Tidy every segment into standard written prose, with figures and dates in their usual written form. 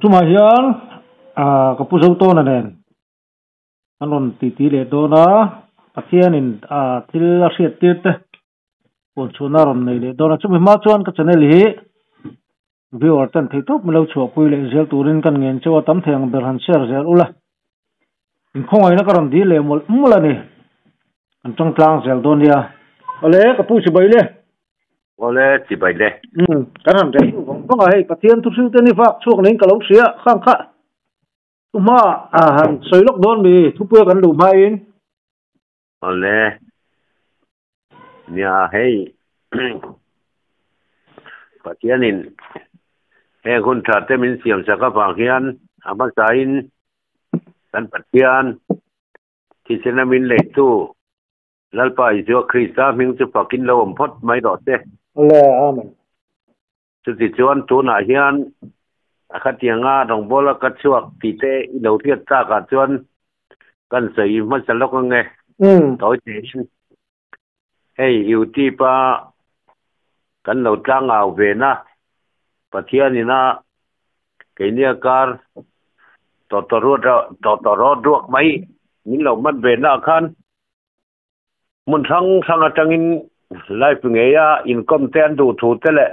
tumah hian ka pu Zotawna nen an rawn titi leh dawn a, Pathianin thil a hriat tir te puanchhuahna a rawn nei leh dawn a. Chumi hma chuan ka channel hi viewer ten thei tawp milo chhuahpui leh zel turin kan ngen cheu a, tam thei ang ber han share zel ula. Inkhawngaihna ka rawn dil leh mawlh mawlh a ni. Kan tawng tlang zel dawn nia. Awle, ka pu chibai le. Awle, chibai le. Umm, kan han reh deuh vang vang a, hei Pathian thu hrilte ni vak chhuak niin ka lo hria khang kha. Thu hma han sawi lawk dawn mi, thupuia kan luh hmain. Awle, nia hei Pathianin heng hun tha te min siam sak avang hian a hmasain kan Pathian thisena min leitu Lalpa Isua Krista hming chu fakin lo awm phawt mai rawh se. Awle, Amen. Chutichuan tunah hian a khatianga rawngbawla ka chhuak tih te i lo hriat takah chuan kan sawi hmasa lawk ange. Tawi tein hei YouTube a kan lo tlangau ve na Pathianina keinia kar tawtawrawt ruak mai min lo hman ve naah khan Hmun hrang hrang atangin live ngeia inkawm te an duh thu te leh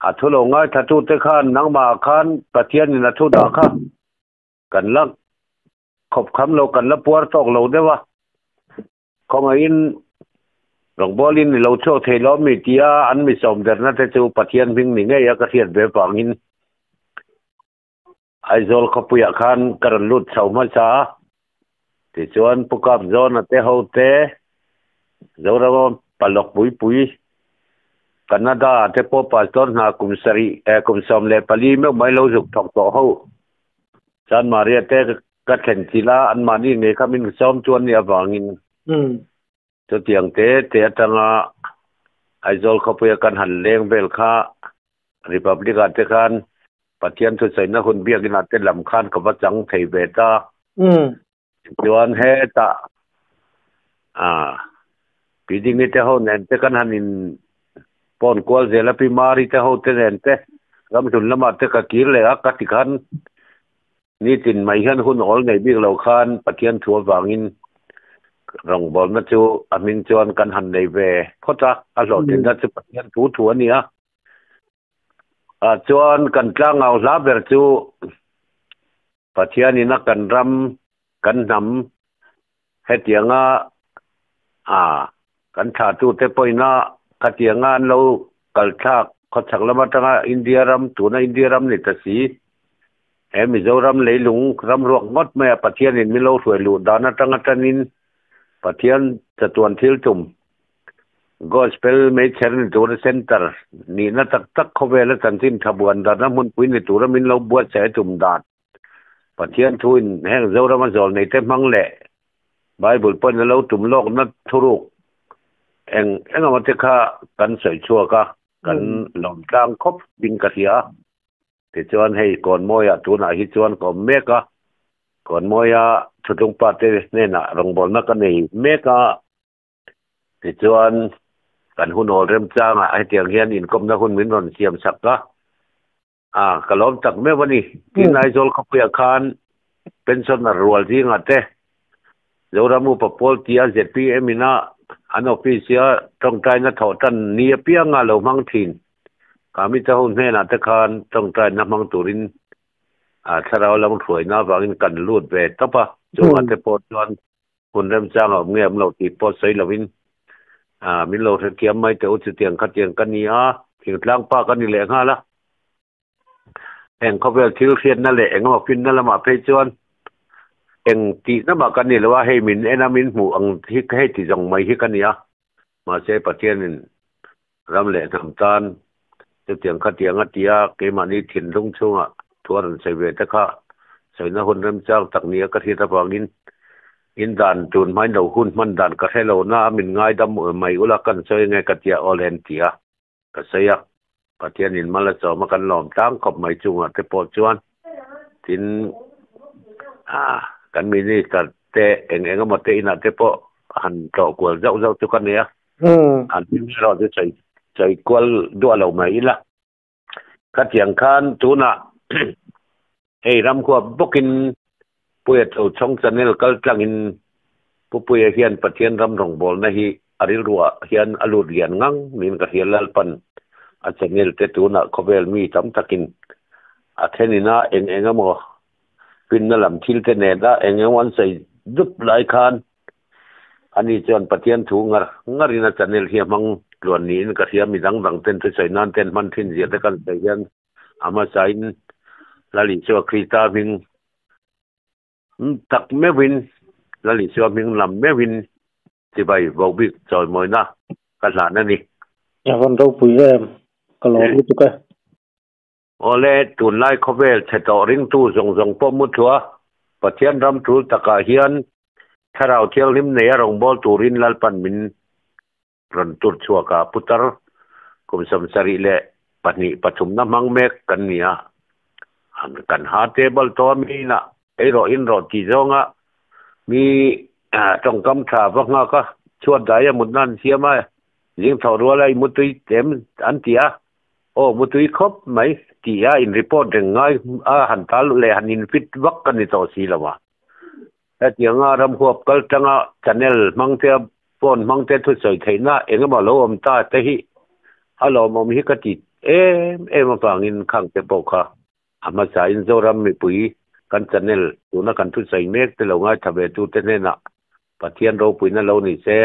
a thu lo ngaithla te khan nangmah khan Pathianin a thu dah kha kan la khawp kham lo, kan la puar tawk lo deuh a. Khawngaihin rawngbawlin i lo chhuak thei lo mi tia an mi sawm derna te chu Pathian hming ni ngei a ka hriat ve vangin Aizawl khawpuiah khan ka rawn lut chho hmasa a, tichuan Pu Kapzawna te ho te, Zorama palawk puipui, Canada ah te pawh pastor hna kum sarih eh kum 14 meuh mai lo zuk thawk tawh ho. San Maria te ka thlen chilh a, anmahni ngei kha min sawm chuan nih avangin Chutiang te te atanga Aizawl khawpuia kan han leng vel kha Republic ah te khan Pathian thusawina hun biakin ah te lam khan ka va chang thei ve ta. Tichuan hetah Pi Dingi te ho nen te kan han in pawn kual zel a, Pi Mari te ho te nen te ramhlun lamah te ka kir leh a, ka ti khan Nitin mai hian hun awl nei bik lo khan Pathian thu avangin rawngbawlna chu a hming chuan kan han nei ve phawt a, a hlawhtlinna chu Pathian thu thu a ni a. Ah chuan kan tlangau hla ber chu Pathianin a kan ram, kan hnam hetianga ah kan thlahtute pawhina khatianga an lo kal thlak khawchhak lam atanga India ram, tuna India ram ni ta si, he Mizoram leilung ram ruak ngawt maia Pathianin min lo hruai luh dan atanga tanin Pathian chatuan thil tum Gospel Meichher ni tura Center nihna tak tak khawvela chanchin tha buan darna hmunpui ni tura min lo buatsaih a tum dan Pathian thuin heng Zorama zawl neite hmang leh Bible pawhin a lo tum lawkna thuruk eng eng emaw te kha kan sawi chhuak a, kan lawm tlang khawp in ka hria a. Tichuan hei Kawnmawiah tunah hi chuan ka awm mek a, Kawnmawia thutlungpa te hnenah rawngbawlna ka nei mek a. Tichuan kan hun awl remchangah hetiang hian inkawmna hun min rawn siam sak a. A, ka lawm tak meuh a ni. Tin, Aizawl khawpuiah khan pensioner rual zingah te Zoram Upa Pawl tia zpm ina an office-a tawngtaina thawh tan ni apianga lo hmang thin Kamita ho hnenah te khan tawngtaina hmang turin thlarau lam hruaina avangin kan lut ve tawp a. Chungah te pawh chuan hun remchang a awm nge awm lo tih pawh sawi lovin min lo hrethiam mai teh u, chutiang khatiang ka ni a, thingtlang pa ka ni leh nghal a. Eng khawvel thil hriatna leh eng emaw finna lamah phei chuan eng tihna mah ka ni lo a, hei min en a min hmuh ang hi hei ti zawng mai hi ka ni a, mahse Pathianin ram leh hnam tan chutiang khatiang a ti a, keimahni thinlung chhungah thu a rawn sawi ve te kha sawina hun remchang tak nia ka hriat avangin in dan tun hmain lo hun hman dan ka hre lo na a min ngaidam mai ula kan sawi ange ka tia aw len ti a ka sawi a, Pathianin mal a chawm a kan lawm tlang khawp mai chungah te pawh chuan tin kan minister te eng eng emaw te inah te pawh han tlawh kual zauh zauh chu ka nei a. An hming erawh chu sawi sawi kual duah lo mai ila. Khatiang khan tunah Hei ram huap bawkin Puia Tochhawng channel kal tlangin Pu Puia hian Pathian ram rawngbawlna hi a rilruah hian a lut lian ngang niin ka hria Lalpan a channel te tunah khawvel mi tam takin a thenin a eng eng emaw finna lam thil te nena eng emaw an sawi dup lai khan ani chuan Pathian thu ngar ngarin a channel hi a hmang tluan niin ka hria mi dang dang ten thusawi nan ten hman thin zia te kan sawi hian a hmasain Lal Isua Krista hming tak meuhin Lal Isua hming lam meuhin chibai vohbik chawimawina ka hlan a ni. A van ropui em, ka lawm lutuk e. Awle, tunlai khawvel chhe tawh ringtu zawng zawng pawh mu thua Pathian ram tul takah hian Thlarau Thianghlim neia rawngbâwl turin Lalpan min rawn tur chhuak a, putar kum 72 pathumna hmang mek kan ni a, kan ha table tawh a miinah ei rawh in rawh tih zawnga mi tawngkam tha va nghak a, chhuat daia mutna an siam a, zing thawh ruala i mutui tlem an ti a, aw mutui khawp mai tih a in report reng ngai a han tal leh han in fit vak ka ni tawh si lo a. Hetianga ram huap kal tanga channel hmang te phone hmang te thusawi theihna eng emaw lo awm ta te hi a lawmawm hi ka ti em em avangin khang te pawh kha a hmasain Zoram mipui kan channel tuna kan thusawi mek te lo ngaithla ve tu te hnenah Pathian ropuina lo ni se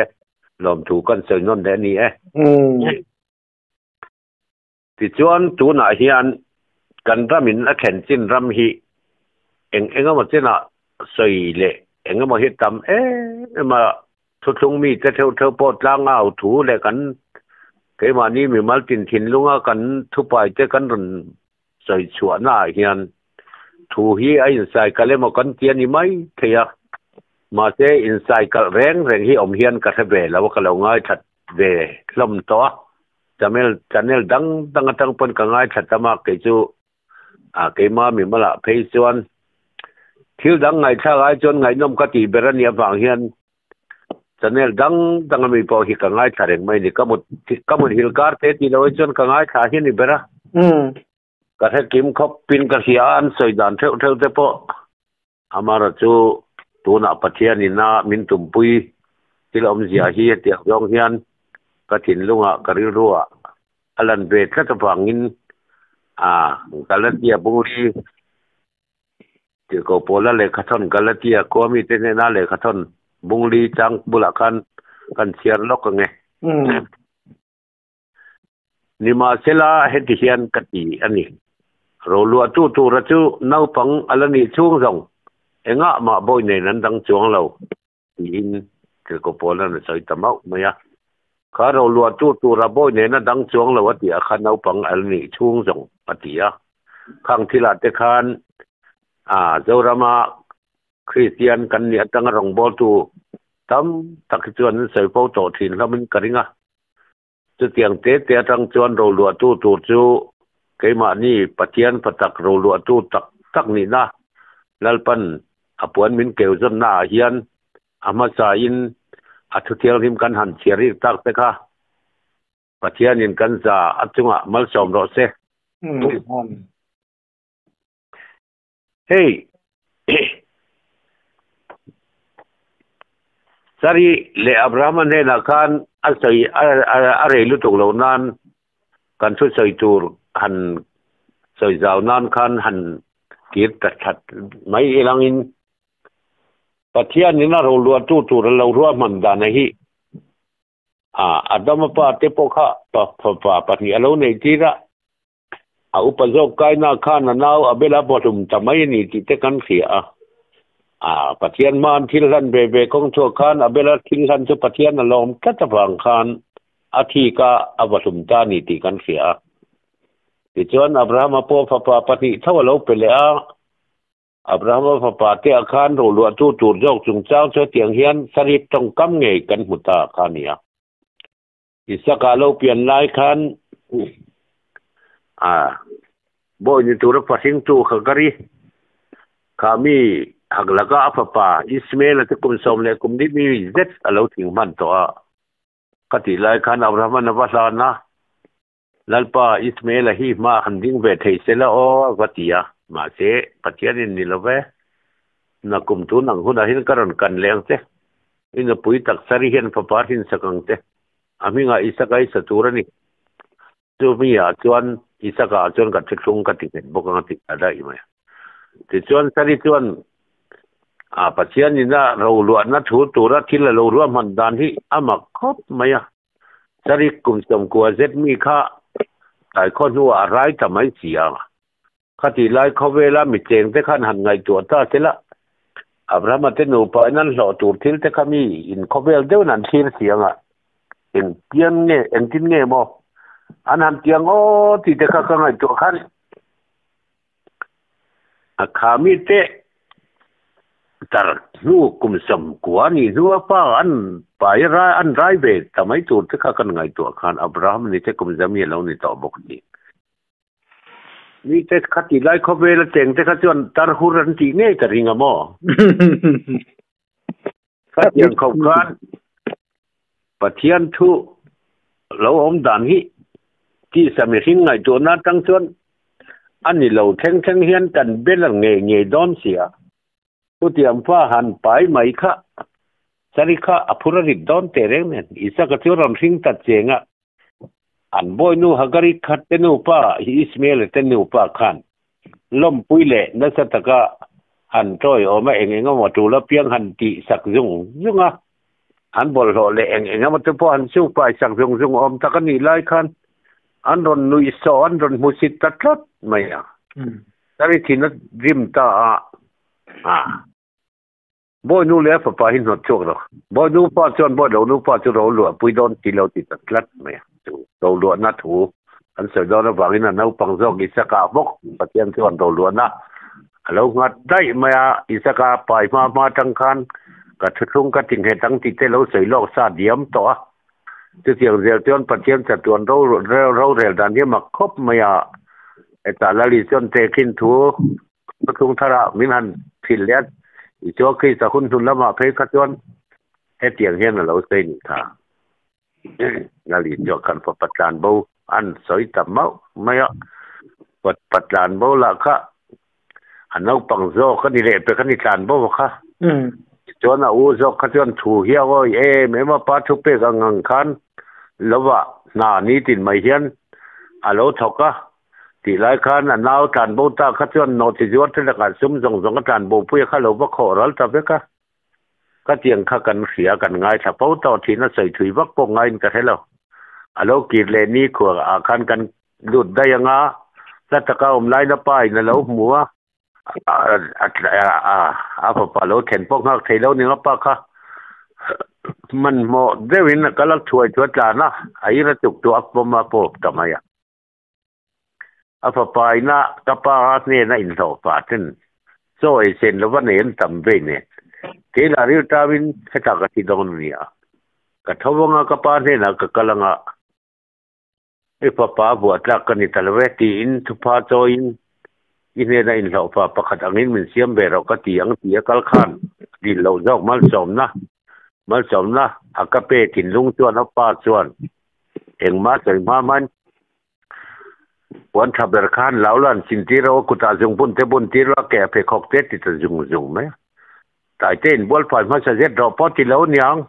lawmthu kan sawi nawn leh a ni e. Tichuan, tunah hian kan ramin a thlen chin ram hi eng eng emaw chenah sawi leh eng emaw hi tam em em a, thuthlung mite theuh theuh pawh tlang au thu leh kan keimahni mimal tin thinlunga kan thupaite kan rawn sawi chhuahnaah hian thu hi a insaikal emaw kan ti a ni mai thei a, mahse insaikal reng reng hi awm hian ka hre ve lo a, ka lo ngaithla ve hlawm tawh a. Channel channel dang dang atang pawn ka ngaithla tam a, kei chu ah keima mimal ah phei chuan thil dang ngaihthlak ai chuan ngaihnawm ka tih ber a nih avang hian channel dang dang ami pawh hi ka ngaithla reng mai a ni. Ka mut ka mut hil kar te tih loh hi chuan ka ngaithla hi a ni ber a. Ka hre kim khawp in ka hria a, an sawi dan theuh theuh te pawh Amara chu tunah Pathianin a min tumpui thil awmzia hi hetiang zawng hian ka thinlungah ka rilruah a lan ve tlat avangin a Galatia bungri tirhkoh pawla lehkhathawn Galatia khua mite hnena lehkhathawn bungli chang bulah khan kan chhiar lawk ange. Nimahsela, heti hian ka ti a ni. Roluahtu tura chu naupang a la nih chhung zawng engah mah bawi nen an dang chuang lo, tiin Tirhkoh Paula'n a sawi ta mauh mai a. Kha roluahtu tura bawi nena dang chuang lo a tih ah khan naupang a la nih chhung zawng a ti a. Khang thilah te khan Zorama Kristian kan nih atanga rawngbawltu tam tak hi chuan an sawi fo tawh thin hlawmin ka ring a. Chutiang te te atang chuan roluahtu tur chu keimahni Pathian patak roluahtu tak tak nihna Lalpan a puan min keu zawnna ah hian a hmasain a thu thianghlim kan han chhiar rik tak te kha Pathianin kan za a chungah malsawm rawh se. Hei Sari leh Abrahama hnenah khan a sawi a rei lutuk loh nan kan thu sawi tur han sawi zau nan khan han kir ta that mai ilangin Pathianin a roluahtu tur a lo ruahman dan a hi a Adama pa te pawh kha fapa pahnih a lo neih tir a. A upa zawk kaina khan a nau Abel a bawhlum ta mai a ni tih te kan hria a. A Pathian hma an thil hlan ve ve kawng chhuah khan Abel a thil hlan chu Pathian a lawm tlat avang khan a thik a, a bawhlum ta a ni tih kan hria a. Tichuan Abrahama pawh fapa pahnih tho a lo pe leh a. Abrahama fapa te ah khan roluahtu tur zawk chungchang chu hetiang hian sarip tawngkam ngei kan hmu ta kha a ni a. Isaka lo pian lai khan a bawi ni tura fahringtu Hagari kha mi Haglaka a fapa Ismaela chu kum sawm leh kum ni mi zet a lo thing hman tawh a. Ka tih lai khan Abrahama'n a va hlan a, Lalpa, Ismaela hi hma han ding ve thei se la aw, a va ti a. Mahse, Pathianin ni lo ve, Nakum tun ang hunah hian ka rawn kan leh ang che. I nupui taksari hian fapa hrinsak ang che. A hmingah Isaka i sa tur a ni. Chumi ah chuan Isaka ah chuan ka thuthlung ka ti nghet bawk ang a ti ta daih mai. Tichuan Sari chuan a Pathian ina roluahna thu tura thil a lo ruahman dan hi a mak khawp mai a. Sari kum 90 zet mi kha tlai khaw hnuah a rai ta mai si a. Khatih lai khawvela mi chengte khan han ngaihtuah ta se la, Abrahama te nupa in an hlawh tur thil te kha mi in khawvel deuhin an thlir si ang a, engtian nge, engtin nge maw an han ti ang aw tih te kha ka ngaihtuah khan a kha mi te tar hnu kum 90 nih hnua pa an pai rai an rai ve ta mai tur te kha kan ngaihtuah khan Abraham ni te kum 100 a lo ni tawh bawk ni. Mite khati lai khawvela cheng te kha chuan tar hur an tih ngei ka ring a maw? Khatiang khauh khan Pathian thu lo awm dan hi tisa mihring ngaihtuahna atang chuan a ni lo thleng thleng hian kan bel ngei ngei dawn sia. Chutiang fa han pai mai kha Sari kha a phur a rit dawn teh reng nen Isaka chu rawn hring ta cheng a. An bawinu Hagari kha te nupa hi Ismael te nupa khan lawmpui leh nasa taka han tawiawm a eng eng emaw tul apiang han tih sak zung zung a, an bawlhhlawh leh eng eng emaw te pawh han sukpai sak zung zung awm tak a nih lai khan an rawn nuih sawh an rawn hmusit ta tlat mai a. Sari thin a rim ta a, a. Bawi nu leh a fapa hi hnawt chhuak rawh. Bawi nupa chuan bawi lo nupa chu ro luah pui dawn ti lo ti ta tlat mai a. Chu ro luahna thu an sawi dawn avangin a naupang zawk Isaka bawk Pathian chuan ro luahna a lo nghat daih mai a. Isaka pai hma hma atang khan ka thuthlung ka ti nghet ang tih te lo sawi lawk sa diam tawh a. Chutiang zel chuan Pathian chatuan rorel dan hi a mak khawp mai a. Hetah Lali chuan tehkhin thu Thuthlung tharah min han hrilh leh a, Isua Krista hun hnun lamah phei kha chuan hetiang hian a lo sawi nih kha. Lal Isua khan fapa tlan bo an sawi ta mauh mai a, fapa tlan bo lah kha a naupang zawk a ni leh pek a ni tlan bo kha. Tichuan a u zawk kha chuan thu hiau awi em em a, pa thu pek ang ang khan lovah hna nitin mai hian a lo thawk a. Tih lai khan a nau tlan bo ta kha chuan nawhchi zuar te lakah sum zawng zawng a tlan bo pui a kha lo va khawh ral ta vek a. Ka tiang kha kan hria kan ngaithla fo tawh thin a sawi thui vak pawh ngaiin ka hre lo. A lo kir leh ni khuah ah khan kan lut daih ang a, hla taka awm laina pa in a lo hmu a, a fapa lo thlen pawh nghak thei lo ning a pa kha hmanhmawh deuhin a kal a thuai chu a tlan a, a ir a chuk chu a pawm a pawp ta mai a. A fapa ina ka pa hnena inhlawh pah ten chaw ei sen lova nei an tam vei nen. Kei lah ril tauin hetah ka thi dawn a nia. Ka tho anga ka pa hnenah ka kal anga i fapa buah tlak ka ni ta lo e tiin thupha chawiin i hnena inhlawh pa pakhat angin min siam ve rawh ka ti ang ti a kal khan dil loh zawk malsawmna malsawmna a ka pe thinlung chuan a pa chuan Engmah sawi hma hmain puan tha ber khan lau la an chin tir a, aw kutah zung bun te bun tir la, ke a pheikhawk te ti ta zung zung mai a. Tlai te in bual fai hmasa zet rawh pawh ti lo niang.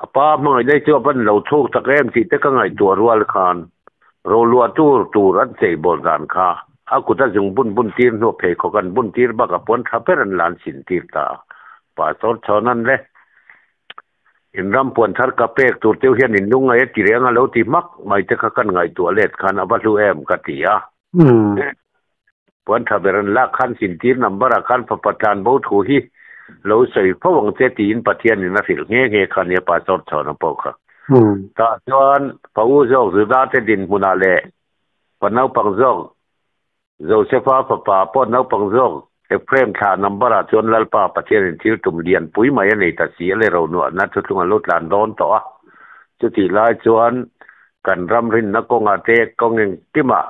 A pa hmangaih daih chu a van lo chhuk tak em tih te ka ngaihtuah rual khan roluah tur tur an chei bawl dan kha a kut a zung bun bun tir hnuah pheikhawk an bun tir bakah puan tha ber an la an chin tir ta a. Pastor chhawn an le. In ram puan thar ka pek tur teuh hian in lungngaih a ti reng a lo ti hmak mai te kha kan ngaihtuah let khan a va hlu em ka ti a. Puan tha ber an lak khan sintir number ah khan fapa tlan bo thu hi lo sawi fo ang che tiin Pathian in a hrilh nghe nghe kha nia Pastor Chhawna pawh kha. Tah chuan fa u zawk Juda te dinhmunah leh fa naupang zawk Josefa fapa pawh naupang zawk Ephraim thla number ah chuan Lalpa Pathianin thil tum lian pui mai a nei ta si a le ronuahna thuthlung an lo tlan dawn tawh a. Chutih lai chuan kan ram rinna kawngah te kawng engkimah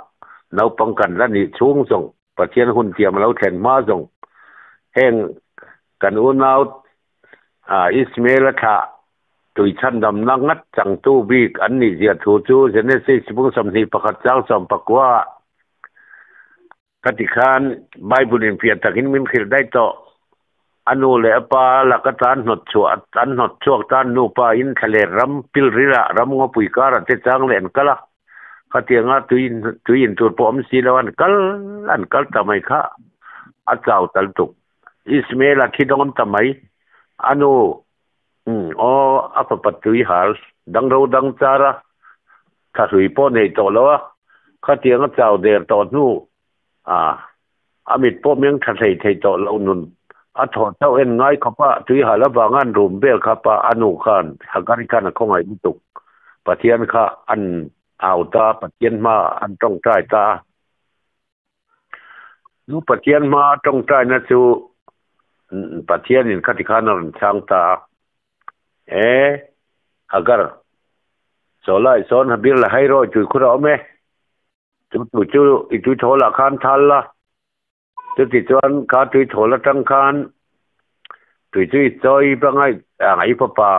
naupang kan la nih chhung zawng Pathian hun tiam a lo thlen hma zawng heng kan unau Ismael a thlah tui chhandamna ngat changtu bik an nih zia thu chu Genesis bung 21 chang 19 ah. Khati khan Bible in fiah takin min hrilh daih tawh. A nu leh a pa laka tan hnawt chhuah an hnawt chhuak tan nupa in thlaler ram pilril ah ram ngawpui karah te chang leh an kal a. Khatianga tui tui in tur pawh awm si lo an kal an kal ta mai kha a chau tal tuk. Ismael a thi dawn ta mai. A nu umm aw a fapa tui hal dang ro dang char a thlahrui pawh nei tawh lo a. Khatianga chau der tawh hnu a a mit pawh meng tha hlei thei tawh lo nun a thaw chauh en ngai khawp a tui hal avanga an rum vel kha pa a nu khan Hagari khan a khawngaih lutuk Pathian kha an au ta Pathian hma an tawngtai ta a chu Pathian hma a tawngtaina chu Pathianin khati khan a rawn chhang ta a e Hagar chaw lai sawn Habir la Hairawi tuikhur a awm e. Chu tui chu i tui thawl ah khan thal la, chuti chuan kha tui thawl atang khan tui chu i chawi banga i fapa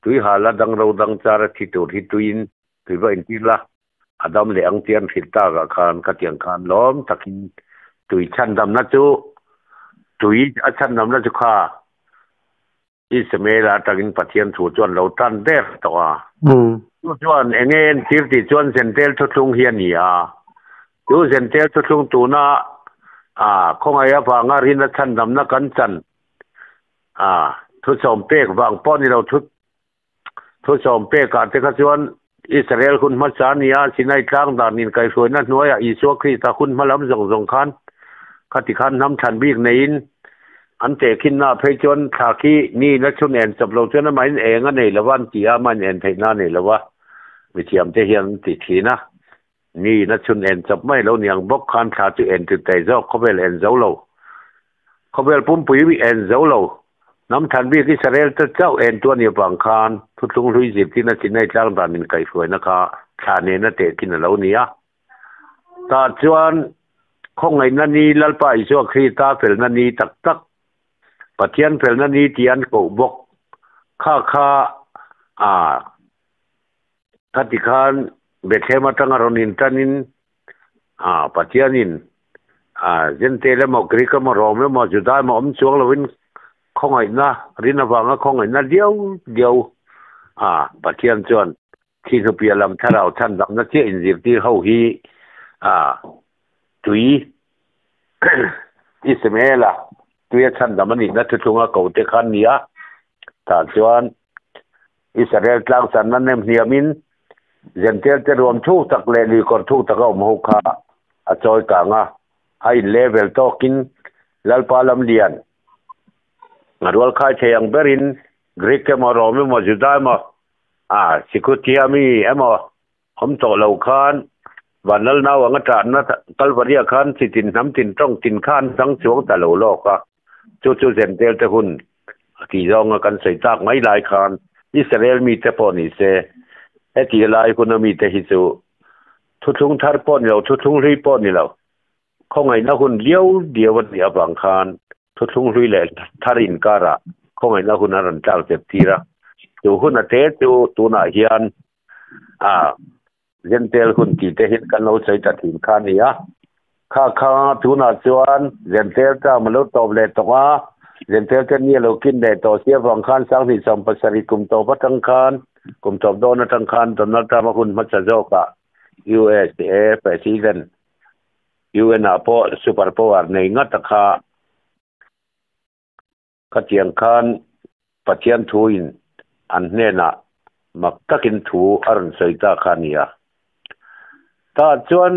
tui hal a dang ro dang char a thi tur hi tuiin tui va intir la, a dam leh ang tih an hrilh tak ah khan khatiang khan lawm takin tui chhandamna chu tui a chhandamna chu kha Ismael-a atangin Pathian thu chuan lo tan der tawh a. Chu chuan eng nge entir tih chuan Zentel thuthlung hi a ni a. Chu Zentel thuthlung tuna a khawngaih avanga rina chhandamna kan chan a thusawm pek vang pawh ni lo thu thusawm pekah te kha chuan Israel hun hmasa a ni a, Sinai tlang dan inkaihhruaina hnuaiah Isua Krista hun hma lam zawng zawng khan khati khan hnam thlan bik neiin an tehkhinna ah phei chuan thla khi ni na chhun en chawp lo chuan amahin eng a nei lo a an ti a, amahin en theihna a nei lo a, mithiam te hian an ti thin a. Ni na chhun en chawp mai lo niang bawk khan thla chu en tir thei zawk, khawvel en zo lo. Khawvel pumpui en zo lo. Hnam than bik Israel te chauh en tu a nih avang khan thuthlung hlui zirtirna Sinai tlang dan in kaihhruaina kha thla nena tehkhin a lo ni a. Tah chuan khawngaihna ni Lalpa Isua Krista felna ni tak tak, Pathian felna ni tih an koh bawk kha kha a Khati khan Bethlehem atanga rawn intanin ah Pathianin ah Jentail emaw Greek emaw Rom emaw Juda emaw awm chuang lovin khawngaihna rin avanga khawngaihna diau diau ah Pathian chuan thi hnupiah lam thlarau chhandamna chiah inzirtir ho hi ah tui Ismaela tuia chhandam a nihna thuthlunga ko te khan nia tah chuan Israel tlangsanna nem hniamin Jentail te ruam thuk tak leh luikawr thuk taka awm ho kha a chawi kang a, a in level tawkin Lalpa lam lian a rual khai thei ang berin Greek emaw Rom emaw Juda emaw a Sikhuthia mi emaw awm tawh lo khan Vanlal nau anga ṭahna Kalvaria khan chi tin hnam tin ṭawng tin kha an dang chuang ta lo lawk a, chu chu Jentail te hun a tih zawnga kan sawi tak mai lai khan Israel mite pawh ni se heti lai huna mite hi chu thuthlung thar pawh ni lo, thuthlung hlui pawh ni lo, khawngaihna hun liau liau a nih avang khan thuthlung hlui leh thar inkarah khawngaihna hun a rawn tlak zep tir a. Chu hun a te chu tunah hian a Jentail hun tih te hian kan lo sawi ta thin kha a ni a. Kha kha tunah chuan Jentail term a lo tawp leh tawh a, Jentail te ni a lo kin leh tawh si avang khan sanghnih sawm pasarih kum tawp atang khan, kum tawp dawn atang khan Donald Trump a hun hmasa zawkah USA President, UN ah pawh super power nei ngat a kha. Khatiang khan Pathian thuin an hnenah mak takin thu a rawn sawi ta kha a ni a. Tah chuan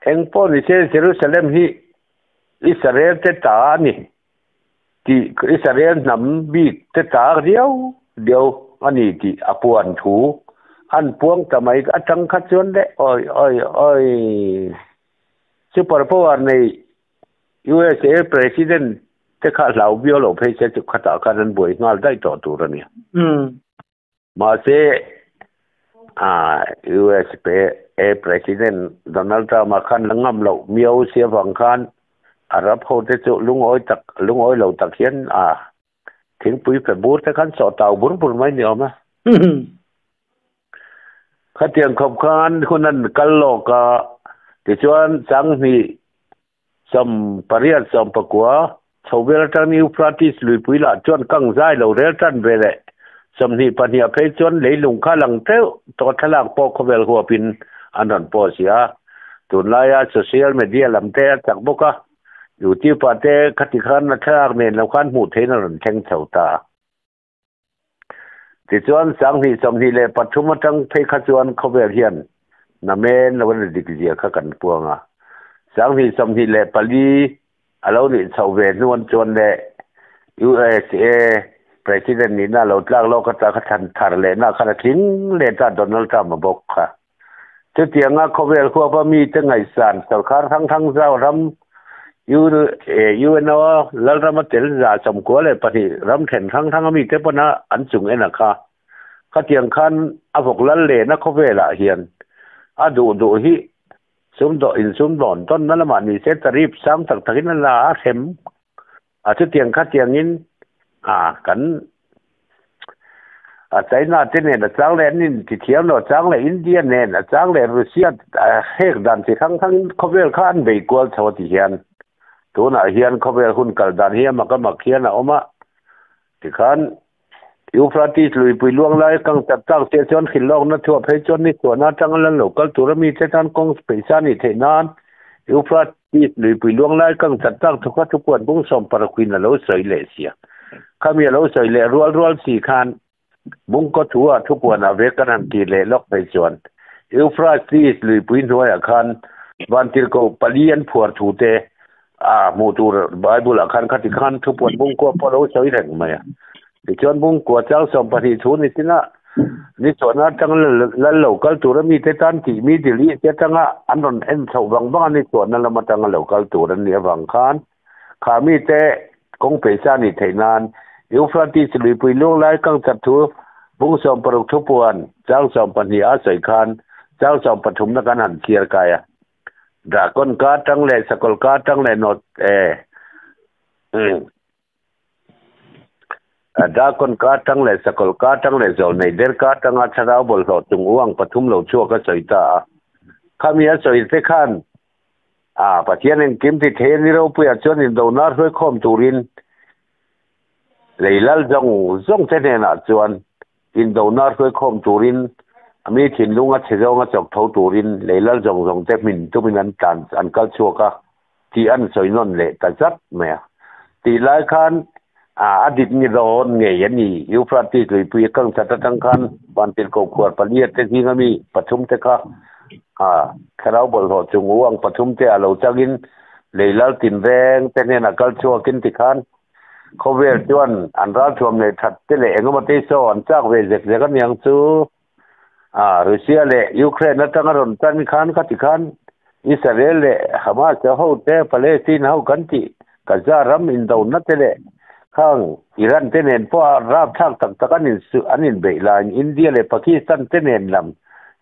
eng pawh ni se Jerusalem hi Israel te ta a ni tih Israel hnam bik te ta riau riau a ni tih a puan thu an puang ta mai atang kha chuan le awi awi awi super power nei USA President te kha hlau viau lo phei se chu khatah khan an buai nghal daih tawh tur a ni. Mahse, USA President Donald Trump-a khan la ngam loh miau si avang khan Arab ho te chu lungawi tak lungawi lo tak hian thingpui fe bur te khan sawh tau bur bur mai ni awm e. Khatiang khawp khan hun an kal lawk a, Tichuan 20 18 19 chho vel atangin Euphrates luipui lah chuan kang zai lo rel tan ve leh 22 ah phei chuan leilung kha lang teuh tawh thlalak pawh khawvel huapin an rawn post i a. Tunlaia social media lam te a chak bawk a, YouTube ah te khati khan a thlalak nen lo khan hmuh theihin a rawn thleng chho ta a. Tichuan, 2023 atang phei kha chuan khawvel hian namen lo a dik zia kha kan puang a. 2024 a lo nih chhoh ve hnuan chuan leh USA President nihna a lo tlak lawk ata kha thlan thar lehna khan a tling leh ta Donald Trump a bawk kha. Chutianga khawvel huapa mite ngaihsan sorkar hrang hrang zau ram UNO lalrama tel 92 ram then hrang hranga mite pawna an chung en a kha. Khatiang khan a vawk lal lehna khawvelah hian a duh duh hi sumdaw insumdawn tawnna lamah ni se tarif sang tak takin a la a hrem A chutiang khatiangin a kan a China te nen a chang leh an in ti thiam lo, a chang leh India nen, a chang leh Russia hek dan chi hrang hrangin khawvel kha an bei kual chho a ti hian tunah hian khawvel hun kal dan hi a mak a mak hian a awm a, tikhan Euphrates luipui luang lai kang tak tak chiah chuan hrilhlawkna thuah phei chuan ni chhuahna atanga lan lo kal tura mite tan kawng peihsa a nih theih nan Euphrates luipui luang lai kang chat tak thu kha thupuan bung 16 in a lo sawi leh sia. Khami a lo sawi leh rual rual si khan bungkaw thu ah thupuan ah ve kan han ti leh lawk phei chuan Euphrates luipui hnuaiah khan vantirhkoh pali an phuar thu te A hmuh tur Bible ah khan khati khan thupuan bungkua pawh a lo sawi reng mai a. Tichuan bungkua chang 12 thu ni chinah ni chhuahna atang lal lo kal tur a mite tan tih mi dil ih te atanga an rawn en chhoh vang vang a ni chhuahna lam atanga lo kal tur an nih avang khan kha mite kawng peisa nih theih nan Euphrates luipui luang lai kang chat thu bung 16 thupuan chang 12 a sawi khan chang 13 na kan han chhiar kai a. Dragon ka atang leh sakawlh ka atang leh nawt e Dragon ka atang leh sakawlh ka atang leh zawlnei der ka atanga thlarau bawlhhlawh chung uang pathum lo chhuak a sawi ta a. Khami a sawi te khan a Pathian engkim ti thei a ni ropuiah chuan indona hruaikhawm turin lei lal zawng zawng te hnenah chuan Indona hruaikhawm turin, a mi thinlung a chhe zawnga chawk tho turin lei lal zawng zawng te hmin tumin an tlan an kal chhuak a tih an sawi nawn leh ta zat mai a. Tih lai khan a dik nge dawn ngei a ni. Euphrates luipui a kang chat atang khan vantirhkoh khuar palia te zinga mi pathum te kha thlarau bawlhhlawh chung u ang pathum te a lo changin lei lal tinreng te hnenah kal chhuakin tikhan Khawvel chuan an ralthuam nei that te leh engemaw te saw an chak ve zek zek aniang chu. Ah, Russia leh Ukraine atanga rawn tan khan kha ti khan Israel leh Hamas te ho te Palestine ho kan tih Gaza ram indona te leh khang Iran te nen pawh a rapthlak tak tak an in an inbeih laiin India leh Pakistan te nen lam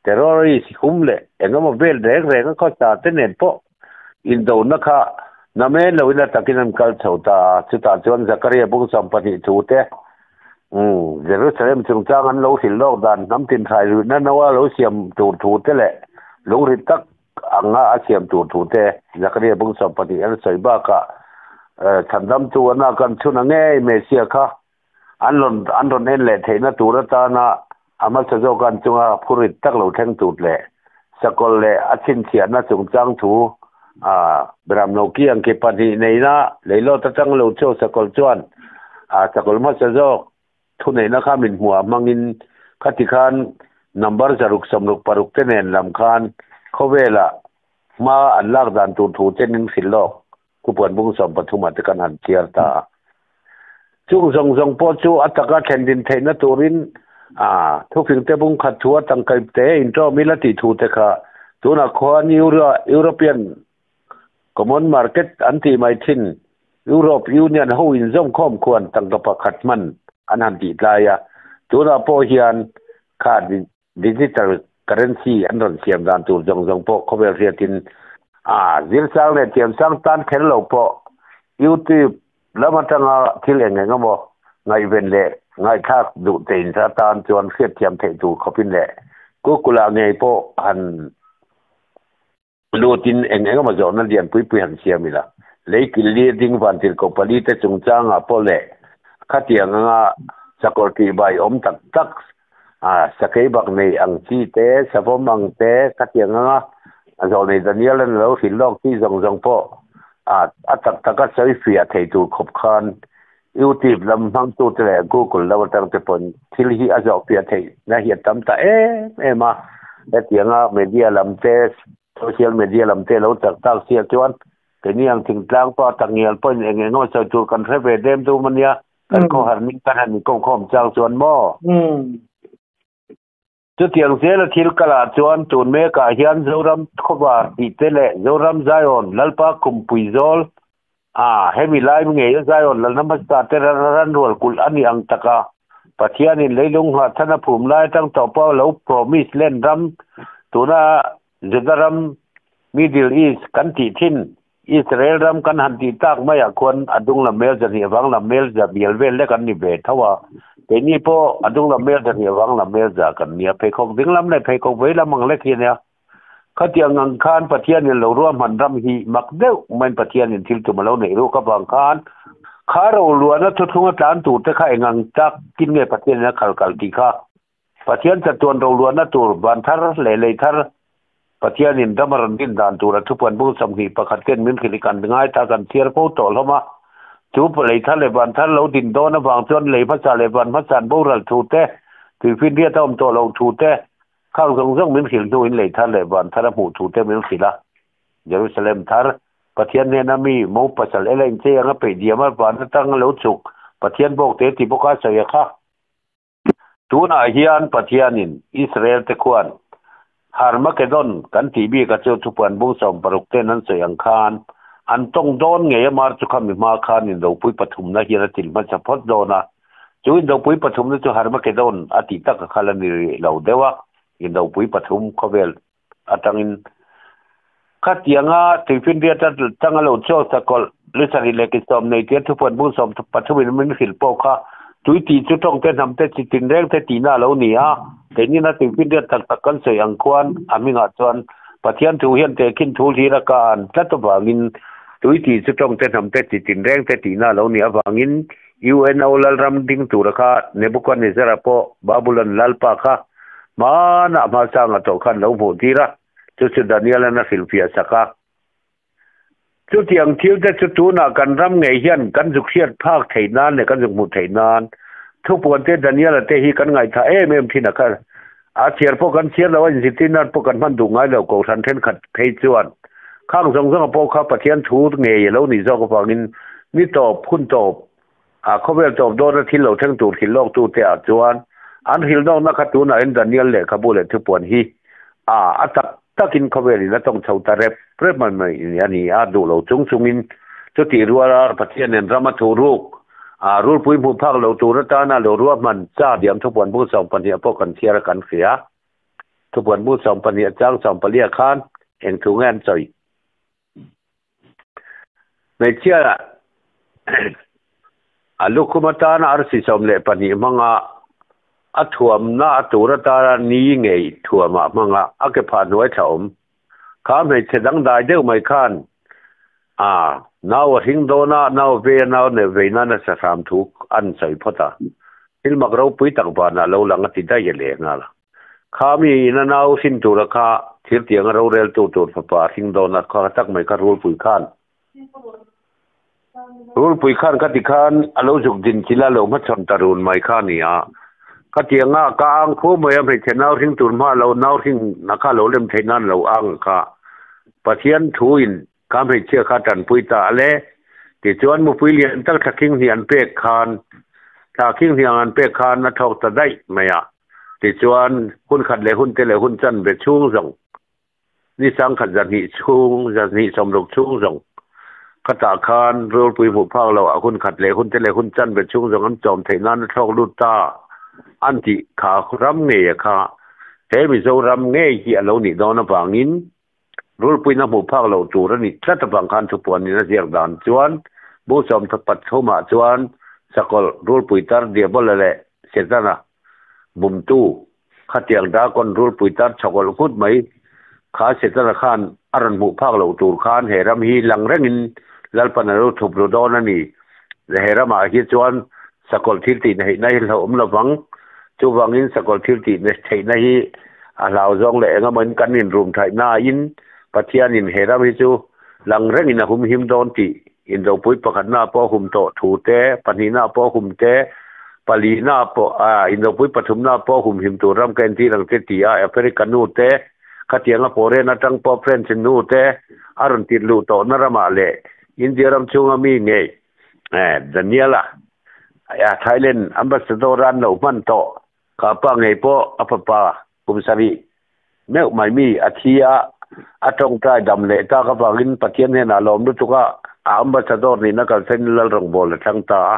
terrorist hum leh engemaw vel reng reng a khawsa te nen pawh Indona kha namen loin a takin an kal chho ta a, chutah chuan Zakaria bung 12 thu te, Jerusalem chungchang an lo hrilh lawk dan hnam tinhrai ruihna noa lo siam tur thu te leh lungrit tak anga a siam tur thu te Zakaria bung 12 an sawi bakah chhandamtu a nak an chhun a ngei Messiah kha an rawn an rawn en leh theihna tur atana a hmasa zawk an chunga phurit tak lo thleng tut leh sakawlh leh a chhinchhiahna chungchang thu a Bramno ki ang ki pahnih neihna leilawt atang lo chhuak sakawlh chuan a sakawlh hmasa zawk thuneihna kha min hmuah hmangin khati khan number 666 te nen lam khan khawvelah hma an lak dan tur thu chenin hrilh lawk. Thupuan bung 13 ah te kan han chhiar ta a. Chung zawng zawng pawh chu a taka thlen din theihna turin a thufing te bung khat thu a tangkai te intawm ila tih thu te kha tunah khuan European Common Market an tih mai thin Europe Union ho inzawmkhawm khuan tangka pakhat hman an han tih tlai a. Tunah pawh hian kha Digital currency an rawn siam dan tur zawng zawng pawh khawvel hriatin a zirsang leh thiamsang tan kher lo pawh YouTube lam atanga thil eng eng emaw ngaihven leh ngaihthlak duh tein sa tan chuan hriatthiam theih tur khawpin leh Google ah ngei pawh han. Lutin eng eng emaw zawhna lian pui pui han siam ila, lei kil li ding van tirhkoh pali te chungchangah pawh leh khatiang anga sakawr tihbai awm tak tak sakei bak nei ang chi te, savawm ang te, khatiang anga zawlnei Daniel an lo hrilh lawk chi zawng zawng pawh a tak taka sawi fiah thei tur khawp khan YouTube lam hmangtute leh Google lam atang te pawn thil hi a zawh fiah theih na hi a tam ta em em a. Hetianga media lam te, social media lam te lo chak tak sia chuan keini ang thingtlang pa takngial pawhin eng eng emaw sawi tur kan hre ve dem dum a nia. Kan khawhar ning kan han inkawmkhawm chang chuan maw? Chutiang zela thil kalah chuan tun mekah hian Zoram Khawvar tih te leh Zoram Zion Lalpa Khumpui Zawl a hemi lai ngeia Zion Lalna hmasa te ranrual kulh a nih ang taka Pathianin leilung nghah chhan a phum lai atang tawh pawh lo promise land ram tuna Juda ram Middle East kan tih thin Israel ram kan han tih tak maiah khuan a dung lam mel zahnih avang lam mel za bial vel lek an ni ve tho a, keini pawh a dung lam mel zahnih avang lam mel za kan nia, pheikhawk ding lam leh pheikhawk vei lam ang lek hi a nia. Khatiang ang khan Pathianin lo ruahman ram hi mak deuh maiin Pathianin thil tum a lo neih ruk avang khan kha roluana thuthlunga tlan tur te kha eng ang takin nge Pathianin a khal kal tih kha Pathian chatuan roluahna tur van thar leh lei thar Pathianin ram a rawn din dan tura thupuan bung 21 ten min hrilh i kan ngai ta kan chhiar fo tawh hlawm a. Chu lei thar leh van thar lo din dawn avang chuan lei hmasa leh van hmasa an boral thu te, tuifinriat a awm tawh loh thu te, khang zawng zawng min hrilh hnuin lei thar leh van thar a hmuh thu te min hrilh a. Jerusalem thar, Pathian hnena mi mo pasal ela inchei anga peih diam a van atang a lo chhuk Pathian bawk te ti bawk a sawi a kha. Tunah hian Pathianin Israel-te khuan Harmagedon kan tih bika chu thupuan bung 60 ten an sawi ang khan an tawng dawn ngei a, mar chu khami hma khan indopui pathumna hian a til hmasa phawt dawn a. Chu indopui pathumna chu Harmagedon a tih taka kha la ni rih lo deuh a, indopui pathum khawvel atangin khatianga tuifinriat atanga lo chhuak sakawlh lu sarih leh ki sawm nei tia thupuan bung 13 in min hrilh pawh kha tui tih chu tawng te hnam te chi tin reng te tihna a lo ni a, keinin a tuifinriat tak tak kan sawi ang khuan a hmingah chuan Pathian thu hian tehkhin thu hlir a ka an tlat avangin tui tih chu tawng te hnam te chi tin reng te tihna a lo nih avangin UNO Lalram ding tura kha Nebuchadnezzar-a pawh Babulon Lalpa kha Hmanah hmasanga tawh khan lo hmuh tir a, chu chu Daniel-a'n a hrilhfiah sak a. Chutiang thil te chu tunah kan ram ngei hian kan zuk hriat phak theih nan leh kan zuk hmuh theih nan thupuan te Daniel-a te hi kan ngaihthah em em thin a kha. A chhiar pawh kan chhiar lo a, inzirtir nan pawh kan hman duh ngai lo kohhran thenkhat phei chuan khang zawng zawnga pawh kha Pathian thu ngei a lo nih zawk avangin ni tawp, hun tawp, A khawvel tawp dawna thil lo thleng tur hrilh lawktu te ah chuan an hrilh nawkna kha tunah in Daniel lehkhabu leh thupuan hi a a tak takin khawvel in a tawng chho ta rep rep mai mai a ni a, duh lo chung chungin chutih ruala Pathian nen ram a thuh ruk a rulpui hmuh phak lo tur atana lo ruahman cha diam thupuan bung 12 pawh kan chhiar a kan hria. Thupuan bung 12 chang 14 khan eng thu nge an sawi? Hmeichhia a lukhum atana arsi 12 hmanga a thuamna a tur atana ni ngei thuamah hmanga a ke phah hnuai thla awm. Kha hmeichhe dangdai deuh mai khan a nau a hring dawn a, nau a vei a, nau neuh vei nan a sahram thu an sawi phawt a. Thil mak ropui tak vanah lo lang a ti daih a leh nghal a. Kha mi ina nau hrin tura kha thirtianga roreltu tur fapa a hring dawn a, kha tak mai kha rulpui khan rulpui khan khati khan a lo zuk din chila lo hmachhawn ta run mai kha a ni a. Khatianga ka ang khuau mai a, hmeichhe nau hring tur hma lo nau hring na kha lo lem theih nan lo ang kha Pathian thuin Ka hmeichhia kha tanpui ta a le. Tichuan mupui lian tak thla khing hnih an pek khan, thla khing hnih ang an pek khan a thawk ta daih mai a. Tichuan hun khat leh hun te leh hun chan ve chhung zawng, ni sang khat zahnih chhung, zahnih sawmruk chhung zawng khatah khan rulpui hmuh phak loh ah hun khat leh hun te leh hun chan ve chhung zawng an chawm theih nan a thlawk lut ta an tih kha ram ngei a kha he Mizoram ngei hi a lo nih dawn avangin Rulpuina hmuh phak loh tur a nih tlat avang khan thupuanin a ziak dan chuan bu 33 ah chuan sakawlh rulpui tar Diabola leh Setana bumtu khatiang Dragon rulpui tar chhawkawlh nghut mai Kha Setana khan a rawn hmuh phak loh tur khan he ram hi lang rengin Lalpan a lo thup ru dawn a ni. He ramah hi chuan sakawlh thil tih theihna hi hlauhawm lovang. Chuvangin sakawlh thil tih theihna hi a hlau zawng leh engemawin kan inrum thaihnain Pathianin he ram hi chu lang rengin a humhim dawn tih Indopui pakhatna pawh hum tawh thu te, pahnihna pawh hum te, palina pawh, Indopui pathumna pawh humhim tur ram ka entir ang che ti a Africa nu te, khatianga foreign atang pawh French nu te a rawn tirh luh tawhna ramah leh India ram chhunga mi ngei Daniela Thailand ambassador an lo hman tawh kha pa ngei pawh a fapa Kum sarih meuh mai mi a thi a, a tawngtai dam leh tak avangin Pathian hnenah lawm lutuk a, a ambassador nihna kalsain Lalrawngbâwl a thlang ta a.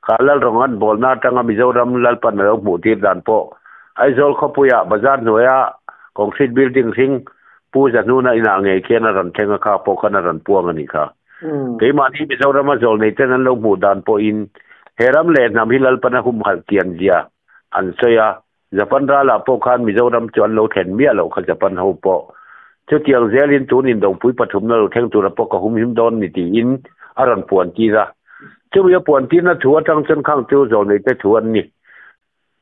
Kha Lalrawng an bâwlna atanga Mizoram Lalpan a lo hmuh tir dan pawh Aizawl khawpuia bazar hnuaia concrete building hring Pu Zahnuna inah ngei khian a rawn thleng a, kha pawh khan a rawn puang a nih kha. Keimahni Mizorama zawlneiten an lo hmuh dan pawhin he ram leh hnam hi Lalpan a humhalh kian zia an sawi a, Japan ralah pawh khan Mizoram chu an lo thlen miah loh kha Japan ho pawh. Chutiang zelin tun indopui pathumna lo thleng tura pawh ka humhim dawn ni tiin a rawn puan tir a. Chumi a puan tirna thu atang chuan khang chu Zawlneite thu an ni.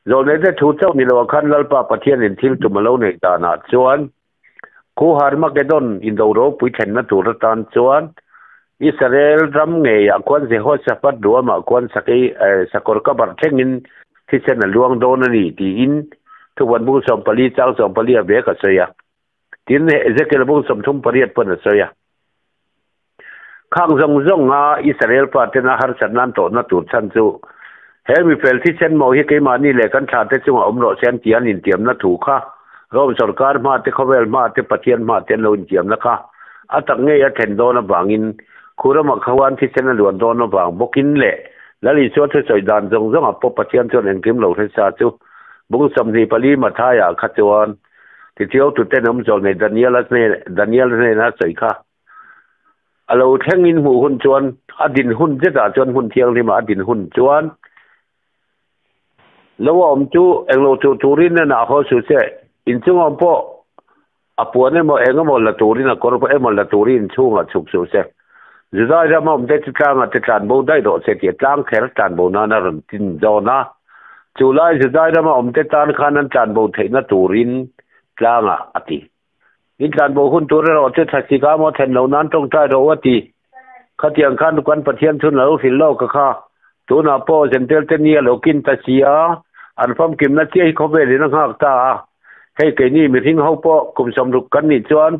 Zawlneite thu chauh ni loah khan Lalpa Pathianin thil tum a lo neih danah chuan Khu Harmagedon indo ropui thlenna tur atan chuan Israel ram ngeiah khuan Jehoshaphat ruamah khuan sakei sakawr ka barh thlengin thisen a luang dawn a ni tiin thupuan bung 14 chang 14 a vek a sawi a. Tin, Ezekiel bung 38 pawn a sawi a. Khang zawng zawnga Israel pa tena harsatna an tawhna tur chhan chu he mifel thisen maw hi keimahni leh kan thlate chungah awm rawh se an tih an intiamna thu kha Rome sorkar hma te khawvel hma te Pathian hma te an lo intiamna kha a tak ngei a thlen dawn avangin khu ramah khawan thisen a luan dawn avang bawkin leh Lal Isua thusawi dan zawng zawngah pawh Pathian chuan engkim lo hre sa chu bung 24 Matthaiah kha chuan tithiaututen awm zawh nei Daniela hnena sawi kha A lo thlengin hmuh hun chuan a din hun zetah chuan hmun thianghlimah a din hun chuan lo a awm chu englo chu turin a nah haw suh se, inchung awm pawh a puan emaw eng emaw la turin a kawr emaw la turin inchhungah chhuk suh se. Judai rama awmte chu tlangah te tlanbo daih rawh se tih tlang kher tlanbo nan a rawn tin zawn a. Chu lai Judai rama awmte tan khan an tlanbo theihna turin tlangah a ti. In tlanbo hun tur erawh chu thlasik a maw thlen loh nan tawngtai rawh u a ti. Khatiang khan kan Pathian chhun a lo hrilh lawk a kha. Tunah pawh Zentel te ni a lo kin ta si a, an famkimna chiah hi khawvel in a nghak ta a. Hei keini mihring ho pawh kum 60 kan nih chuan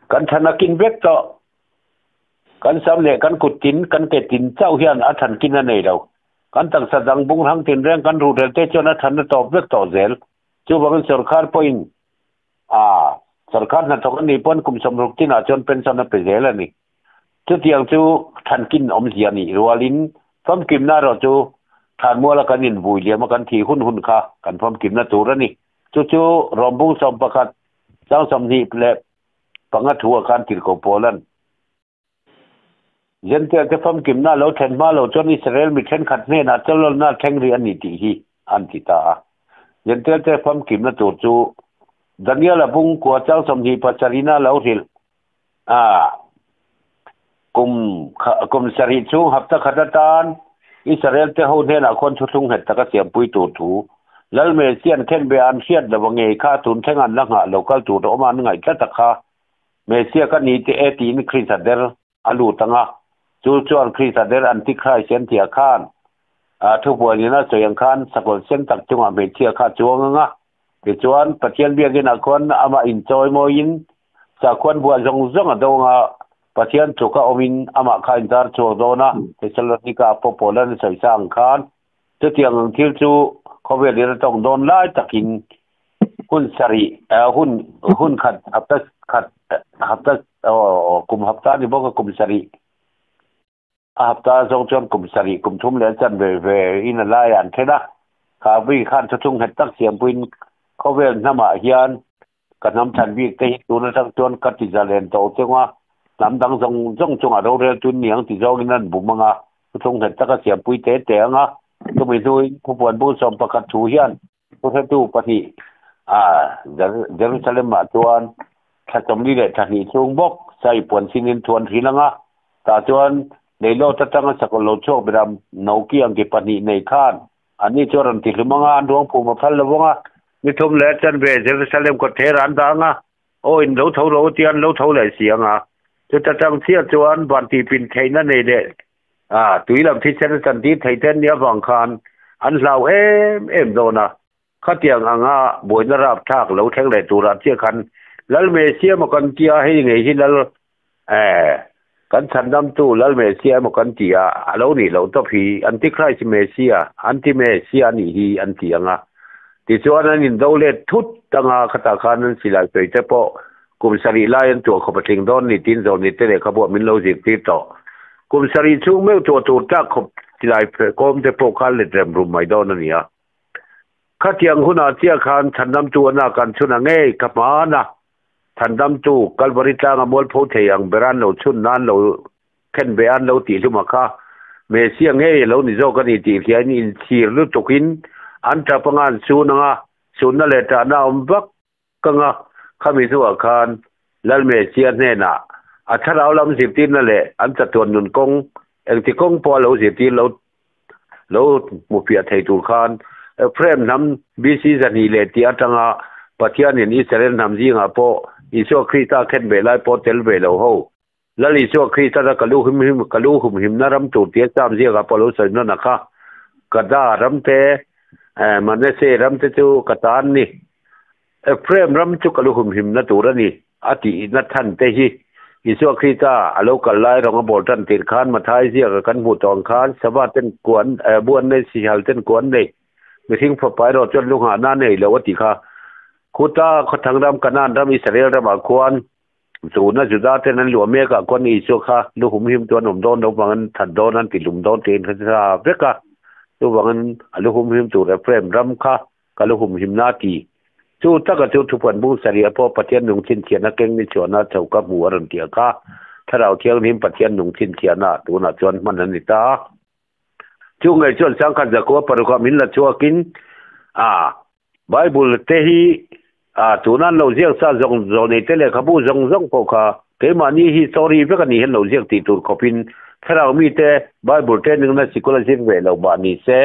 kan than a kin vek tawh. Kan sam leh kan kut tin, kan ke tin chauh hian a than kin a nei lo. Kan taksa dang bung hrang tin reng kan ruhrel te chuan a than a tawp vek tawh zel. Chuvangin sorkar pawhin a sorkar hnathawk a nih pawn kum 60 tinah chuan pension a pe zel a ni. Chutiang chu thankin awmzia nih rualin famkimna erawh chu thlanmuala kan invui liam a kan thih hun hun kha kan famkimna tur a ni. Chu chu Rawmbung 11 chang 25 thu ah khan tirhkoh pawl an. Jentail te famkimna lo thlen hma lo chuan Israel mi thenkhat hnenah chawlawlna thleng rih a ni tih hi an ti ta a. Jentail te famkimna tur chu Daniel-a bung kua chang 27 a lo hrilh a, kum kum sarih chhung hapta khat atan Israel te ho hnenah khawn thuthlung nghet taka siampui tur thu Lal Messiah-an khenbe an hriat lo a ngei kha tun thleng an la nghah lo kal tur awm a an ngaih tlat a kha. Messiah ka ni teh e tiin Krista der a lut ang a, chu chuan Krista der Antichrist an tih ah khan thubuai nena sawi ang khan sakawlh sen tak chungah hmeichhia kha a chuang ang a, tichuan Pathian biakinn ah khuan amah inchawi mawiin sakhuan buah zawng zawng a do ang a, Pathian tluka awmin amah kha a intar chhuak dawn a, Thessalonika ah pawh Paulan a sawi sa ang khan chutiang ang thil chu khawvel in a tawng dawn lai takin Hun sarih, hun hun khat hapta khat hapta kum hapta ni bawk a kum sarih a hapta zawng chuan kum sarih kum thum leh chan ve ve in a laiah an then a. Kha vui khan thuthlung nghet tak siampuiin khawvel hnamah hian ka hnam than bik te hi tun atang chuan ka ti zalen tawh chung a, hnam dang zawng zawng chungah rorel tun ni ang ti zawngin an bum ang a, thuthlung nghet taka siampui te te ang a. Chumi hnuin thupuan bung 11 thu hian Thuhretu pahnih A Jerusalem ah chuan thla 40 leh thla hnih chhung bawk sai puan sinin thuan hrin anga tah chuan Leilawt atanga sakawlh lo chhuak beram no ki ang ki pahnih nei khan anni chu a rawn ti hlum anga an ruang phum a phal lo vang a. Ni thum leh chanve Jerusalem kawt thei ran dah anga aw in lo tho ro tia an lo tho leh si anga chuta tang chiah chuan van tihpin theihna nei leh a tui lam thisen a chantir thei te an nih avang khan an hlau em em dawn a. Khatiang anga buaina rapthlak lo thleng leh turah chiah khan Lal Messiah emaw kan tia hei ngei hi Lal eh kan chhandamtu Lal Messiah emaw kan ti a, a lo nih loh tawp hi Antichrist Messiah, Anti-Messiah a nih hi an ti anga. Tichuan an indo let thut anga khatah khan an silai sawi te pawh kum sarih lai an tuah khawp a tling dawn ni tiin zawlni te lehkhabuah min lo zirtir tawh. Kum sarih chhung meuh tuah tur tlak khawp silai kawm te pawh kha let rem rum mai dawn a ni a. Khatiang hunah chiah khan Chhandamtu a nak an chhun a ngei ka hman a, Chhandamtu Kalvari tlanga mualpho thei ang ber an lo chhun nan lo khen ve an lo tih hlum a kha Messia ngei a lo ni zawk a ni tih hliain inchhir lutukin an tap anga an sun anga sunna leh tahna a awm vak kanga khami hnuah khan Lal Messia hnenah a thlarau lam zirtirna leh an chatuan nun kawng engti kawng pawh a lo zirtir lo lo hmu fiah thei tur khan Ephraim hnam BC 200 leh tih atanga Pathianin Israel hnam zingah pawh Isua Krista khen ve lai pawh tel ve lo ho Lal Isua Krista ra ka lu hum him ka lu hum himna ram tur tia cham ziakah pawh lo sawi nawn a kha Gada ram te Manase ram te chu ka ta an ni Ephraim ram chu ka lu hum himna tur a ni a tihna than te hi Isua Krista a lo kal lai rawng a bawl tan tir khan Mathai ziaka kan hmuh tawh ang khan Sava ten kuan buan nei sihal ten kuan nei mihring fapa erawh chuan lu nghahna nei lo a ti kha. Khuta khawthang ram Kanaan ram Israel ramah khuan tuna Juda ten an luah mek ah khuan Isua kha lu hum him chu an awm dawn lo vang an that dawn an ti lum dawn tiin kha sa vek a chuvangin a lu hum him tur Ephraim ram kha Ka lu humhimna a ti. Chu taka chu thupuan bung sarih pawh Pathian nung chhinchhiahna keng ni chhuahna chho ka hmu a rawn ti a kha. Thlarau Thianghlim Pathian nung chhinchhiahna tunah chuan hman a ni ta. Chu ngei chuan sangkhat zakua parukah min la chhuakin a Bible te hi a tuna an lo ziak sa zawng zawng nei te lehkhabu zawng zawng pawh kha keimahni hi story vek a nih hian lo ziak tih tur khawpin Thlarau mite Bible training na sikul a zir ve lo mah ni se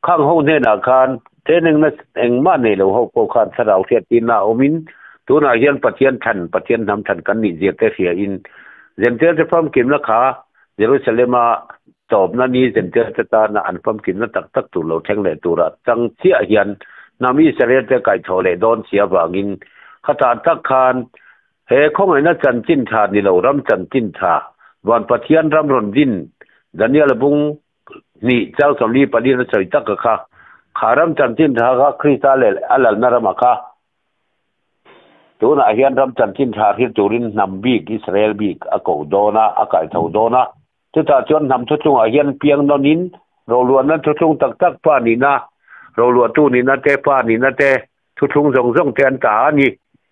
Khang ho hnenah khan training na engmah nei lo ho pawh khan thlarau hriattirna a awmin tunah hian Pathian thlan, Pathian hnam thlan kan nih zir te hriain Zentail te famkimna kha Jerusalem-a tawpna ni Zentail te tana an famkimna tak tak tur lo thleng leh tura chang chiah hian hnam Israel te kaihthawh leh dawn si avangin khatah tak khan he khawngaihna chanchin tha ni lo ram chanchin tha Van Pathian ram rawn din Daniel-a bung Hnih chang 44 na sawi tak ka kha. Kha ram chanchin tha kha Krista leh a lalna ramah kha. Tunah hian ram chanchin tha hrilh turin hnam bik Israel bik a ko dawn a, a kai tho dawn a. Chutah chuan hnam thuthlungah hian piang nawnin roluahna thuthlung tak tak pa nihna, roluahtu nihna te, pa nihna te, Thuthlung zawng zawng te an ta a ni,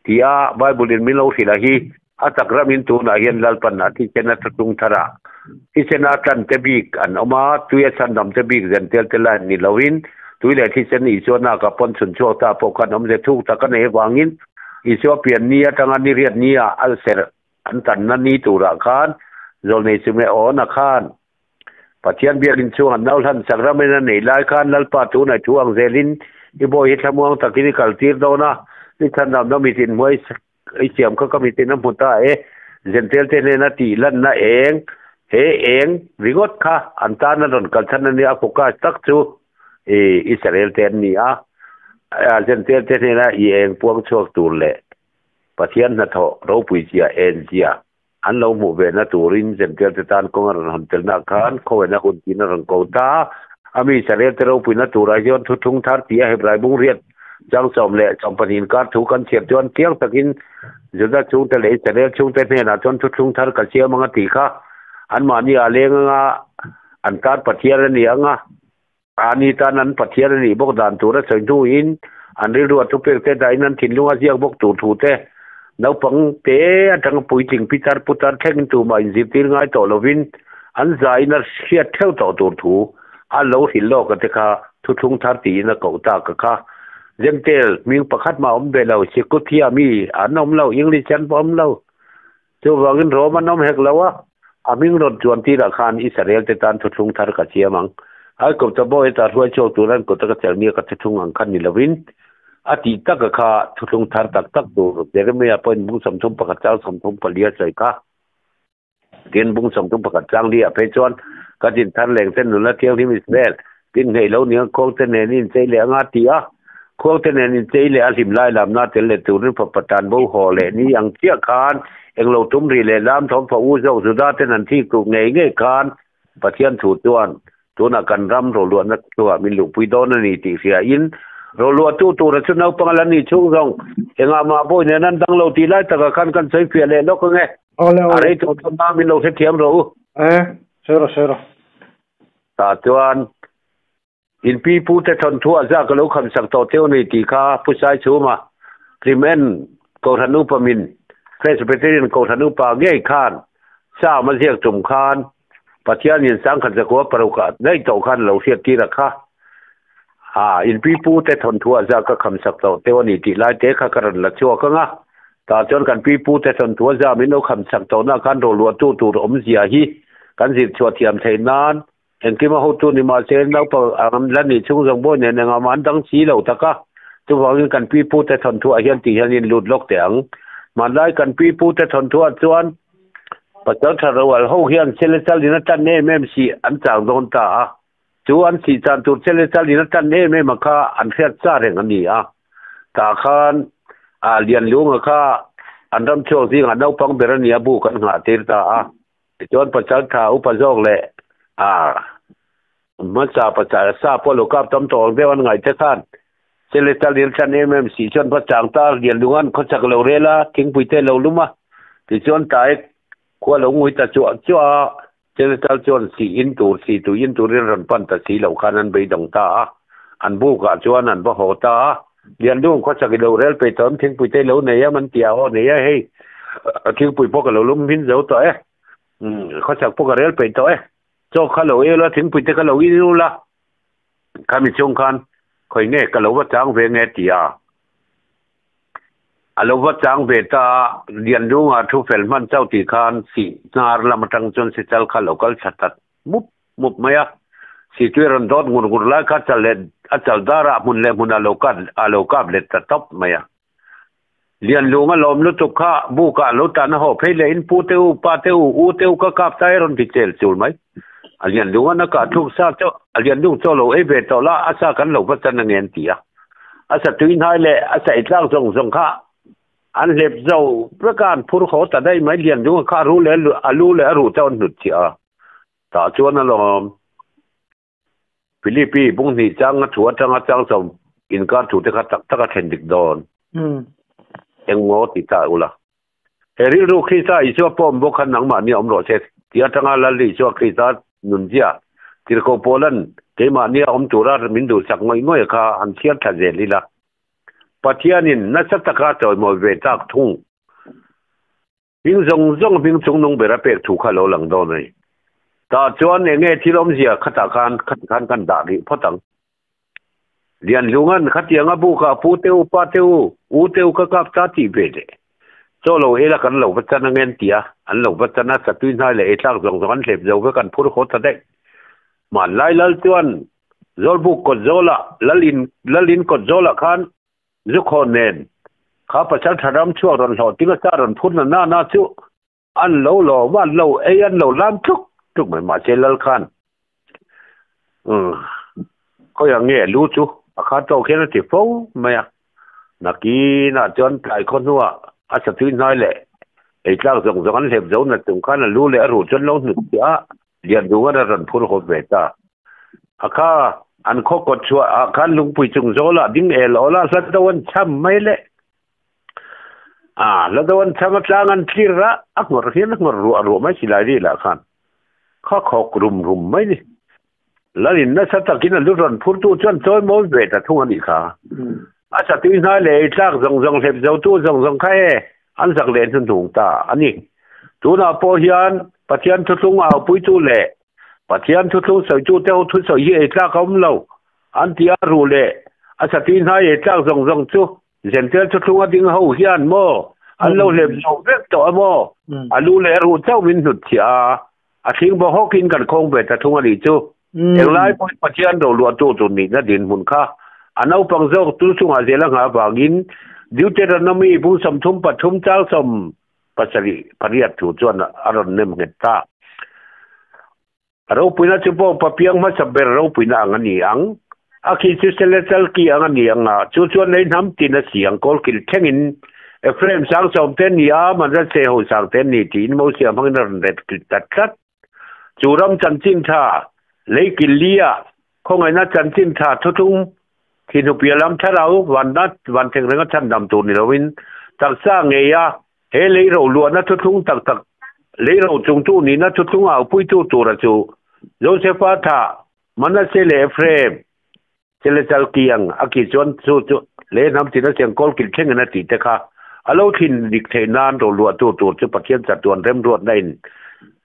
tia Bible in min lo hrilh a hi, a tak ramin tunah hian Lalpan a thisen a thuthlung thar a, thisen a tlan te bik an awm a, tui a chhandam te bik zen tel te lai ni loin, tui leh thisen Isua naka pawn chhun chhuak ta pawh khan awmze thuk tak a nei avangin Isua pian ni atanga ni riat ni ah a serh an tanna ni turah khan Zawlnei Sume Awn a khan Pathian biakin chhung an nau hlan sak ram in a neih lai khan Lalpa tunah thu ang zelin i bawi hi thlamuang takin i kaltir dawn a, i chhandam na mitin hmuai i siam kha ka mitin a hmu ta e, Zentel te hnena tih lanna eng, he eng ringawt kha an tan a rawn kal chhan a nia, a focus tak chu i Israel te an ni a, Zentel te hnena i eng puang chhuak tur leh Pathian hnathawh ropui zia en zia An lo hmuh ve na turin Zentail te tan kawng a rawn hawn telna khan khawena hun tiin a rawn ko ta a. A mi Israel te ropuina turah hian thuthlung thar tia Hebrai bung riat chang 12 inkar thu kan chhiar chuan chiang takin Juda chhungte leh Israel chhungte hnenah chuan thuthlung thar ka siam anga tih kha anmahni a leng anga an tan Pathian a ni anga ani tan an Pathian a nih bawk dan tur a sawi hnuin an rilru a thupek te dahin an thinlung a ziak bawk tur thu te naupang te atanga puitling pitar putar thlengin tumah inzirtir ngai tawh lovin an zaiin a hriat theuh tawh tur thu a lo hrilh lawk a te kha thuthlung thar tiin a koh tak a kha. Gentile hming pakhat mah awm ve lo, Sikuthia mi an awm lo, English an pawh awm lo. Chuvangin Rom an awm hek lo a, a hming rawn chuan tirah khan Israel te tan thuthlung thar ka siam ang. Aigupta bawi ata hruai chhuak tur an kut a ka chelhnia ka thuthlung ang khan ni lovin, a tih taka kha thuthlung thar tak tak tur Jeremiah pawhin bung 31 chang 34 a sawi kha. Tin, bung 31 chang li ah phei chuan ka din thar leng te nula thianghlim Israel, tin ngheih lo nia khuang te nen in chei leh anga ti a, khuang te nen in chei leh a hlim lai lamna tel leh turin fapa tan bo haw leh ni ang chiah khan englo tum ri leh lam thawm fa u zawk Juda ten an thik tuk ngei ngei khan Pathian thu chuan tunah kan ram roluahna chungah min luhpui dawn a ni tih hria in roluahtu tura chu naupang a la nih chhung zawng engah mah bawi nen an dang lo tih lai takah khan kan sawi fiah leh lawk ange. Awle A awle. rei tawh chuan na min lo hrethiam rawh u. E, sawi rawh sawi rawh. Tah chuan in pi pu te thawnthu a zak a lo kham sak tawh teuh a ni tih kha Pu Saichhuma, Hlim-en Kohhran Upa min, Presbyterian Kohhran Upa ngei khan Sam a ziak tum khan Pathianin sangkhat zakua paruk ah daih tawh khan a lo hriat tir a kha. Ha, in pi pu te thawnthu a zak ka kham sak tawh teuh a ni tih lai te kha ka rawn la chhuak ang a. Tah chuan kan pi pu te thawnthu a zah min lo kham sak tawhna khan roluahtu tur awmzia hi kan zir chhuah thiam theih nan Engkim a hotu ni mahse naupang ang la nih chhung zawng bawi nen engah mah an dang si lo tak a. Chuvangin kan pi pute thawnthuah hian tih hian in lut lawk teh ang. Hmanlai kan pi pute thawnthuah chuan pasal tha roal ho hian sele chal in a tan em em sih an chang dawn ta a. Chu an sih chan tur sele chal in a tan em em a kha an hriat cha reng a ni a. Tah khan a Lianlunga kha an ram chhuak zingah naupang ber a ni a bu kan nghah tir ta a. Tichuan pasal tha upa zawk leh a hmasa pasal sa pawh lo kap tam tawh ang deuh an ngaih te khan Celestal in thlan em em si chuan va chang ta lian lungan khawchak lo rel a, thingpui te lo lum a, tichuan tlai khua lo ngui ta chuah chuah a, Celestal chuan sih in tur sih tui in turin rawn pan ta si lo khan an beidawng ta a, an bukah chuan an va haw ta a, Lian lung khawchak i lo rel peih tawh em thingpui te lo nei em an ti a, aw nei e hei thingpui pawh ka lo lum hmin zo tawh e, umm khawchak pawh ka rel peih tawh e, chaw kha lo el a thingpui te kha lo in ula khami chhung khan khawi nge ka lo va chang ve nge ti a, a lo va chang ve ta a, Lian lungah thu fel hman chauh tih khan sih hnar lam atang chuan sichal kha lo kal thla ta mup mup mai a, Situi rawn dawt ngur ngur lai kha chal leh a chal dar ah hmun leh hmun a lo kat a lo kap let ta tawp mai a. Lianlung a lawm lutuk kha buk ah lo tan a haw phei leh in pu te u, pa te u, u te u ka kap ta e rawn ti chel chul mai. A Lianlung an a kah thluk sa chaw a Lianlung chaw lo ei ve tawh la a sa kan lo va chan ange an ti a. A sa tui hnai leh a sa ei tlak zawng zawng kha an hlep zo vek a an phur haw ta daih mai Lianlung a kha a ru leh a lu leh a ruh chauh an hnut chhiah a. Tah chuan a lawm. Philippi bung hnih chang a thu atanga chang sawm inkar thu te kha tak tak a thlen dik dawn. Engmaw ti ta ula. He rilru Krista Isua pawm bawk khan nangmahni awm rawh se tih atanga Lal Isua Krista nunzia tirhkoh Paulan keimahnia awm tura min duhsak ngawih ngawih kha han chhiar tha zel ila. Pathianin nasa taka chawimawi ve tak thung. Hming zawng zawng hming chung nung ber a pek thu kha lo lang dawn a ni. Tah chuan eng nge thil awmzia khatah khan khati khan kan dah rih phawt ang. Lianhlunga'n khatianga bukah pu te u, pa te u, u te u ka kap ta tih ve leh. Chaw lo ela kan lo va chan ange an ti a, an lo va chan a, satui hnai leh eitlak zawng zawng an hlep zo vek an phur haw ta daih. Hmanlai lal chuan Zawlbuk kawt zawlah Lalin Lalin kawt zawlah khan Zukhawn nen kha pasal tha ram chhuak rawn hlawh ting a sa rawn phur na na na chu an lo lawm a, an lo ei an lo lam tluk tluk mai mahse lal khan umm khawiah nge lu chu a kha tawk hian a ti fo mai a, nakinah chuan tlai khaw hnuah a satui hnai leh eitlak zawng zawng an hlep zo na chung khan a lu leh a ruh chu an lo hnut chiah a. Lianduan a rawn phur hawp ve ta. A kha an khaw kawt chhuah ah khan lungpui chung zawl ah ding el awl a hla do an cham mai le. A hla do an cham a tlang an tlir a, a nghawr hian a nghawr ruah ruah mai silai ri lah khan kha khawk rum rum mai ni. Lalin nasa takin a lu rawn phur tu chuan chawi mawi ve ta thung a nih kha. A satui hnai leh ei tlak zawng zawng hlep zo tu zawng zawng kha e an zak leh hnuhnung ta a ni. Tunah pawh hian Pathian thuthlung aupuitu leh Pathian thuthlung sawitute ho thusawi hi ei tlak a awm lo an ti a, ruh leh A satui hnai ei tlak zawng zawng chu Jentail thuthlunga ding ho hian maw an lo hlep zo vek tawh a maw? A lu leh a ruh chauh min hnutchhiah a, a thling baw hawkin kan khawng ve ta thung a nih chu. Englai pawhin Pathian roluahtu tur nihna dinhmun kha a naupang zawk tu chungah zel a nghah avangin Deuteronomy bung 33 chang 78 thu chuan a rawn nem nghet ta. A ropuina chu pawh papiang hmasa ber ropuina ang a ni ang. A khi chu sele chal ki ang a ni ang a, chu chuan lei hnam tin a si ang kawl kil thlengin Ephraim sang sawm te ni a, Manasseh ho sang te ni tiin Mosia hmangin a rawn ret kil ta tlat. Chu ram chanchin tha, lei kil li ah khawngaihna chanchin tha thuthlung thinhupia lam thlarau vanna van thleng renga chhandam tur ni loin taksa ngei a He lei ro luahna thuthlung tak tak, lei ro chungtu nihna thuthlung au puitu tura chu Josefa thah, Manasseh leh Ephraim, Chelechal kiang a ki chuan chu chu lei hnam tina siang kawl kil thlengin a tih te kha a lo thlin dik theih nan ro luahtu tur chu Pathian chatuan remruatna in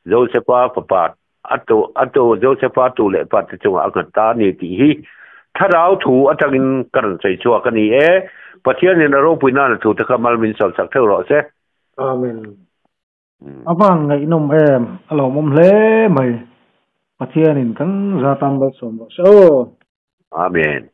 Josefa fapa a tu a tu Josefa tu leh pa te chungah a nghat ta a ni tih hi thlarau thu atangin ka rawn sawi chhuak a ni e. Pathianin a ropui nana thu te kha mal min sawn sak theuh rawh se. Amen. A van ngaihnawm em, a lawmawm hle mai. Pathianin kan za tan malsawm rawh se aw. Amen.